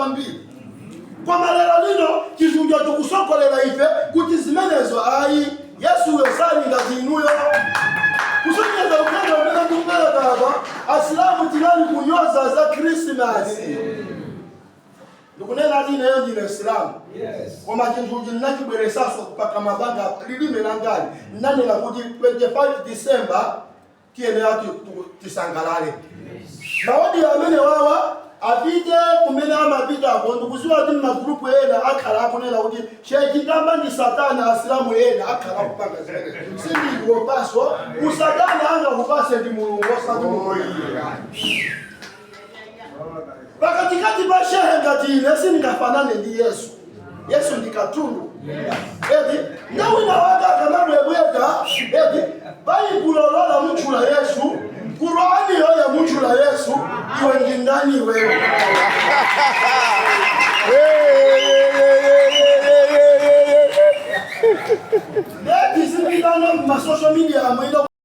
kwambiri. Koma lero lino chizungu chikusogolera ife kuti zimenezo ayi, Yesuyo sali ngati inuyo. Kusonyeza uthenga umene ndikupereka apa, Asilamu tinali kunyoza za Khrisimasi. Ndikunena ati ineyo ndine Silamu, koma chinthuchi ndinachibweresanso pakamwa panga, lilime langali ndinanena kuti 25 December tiyenera tisangalale. Ma audio amene wawa apite kumene amapitako. Ndikuziwa kuti m'magulupu ena akhala akunena kuti Sheikh Chitamba ndi satana. Asilamu ena akhala akupanga zimenezo. Sindikuopaso usatana, angakupase ndi Mulungu, osati Mulungu. Pakatikati pa shehe ngati ine sindingafanane ndi Yesu. Yesu ndi katundu eti. Ndawina wake akamabwebweta eti Baibulo lola mutchula Yesu, Kuraniyo yamutchula Yesu, iwe ndi ndani iweyo? Ndeti zipitano ma social media amwenda.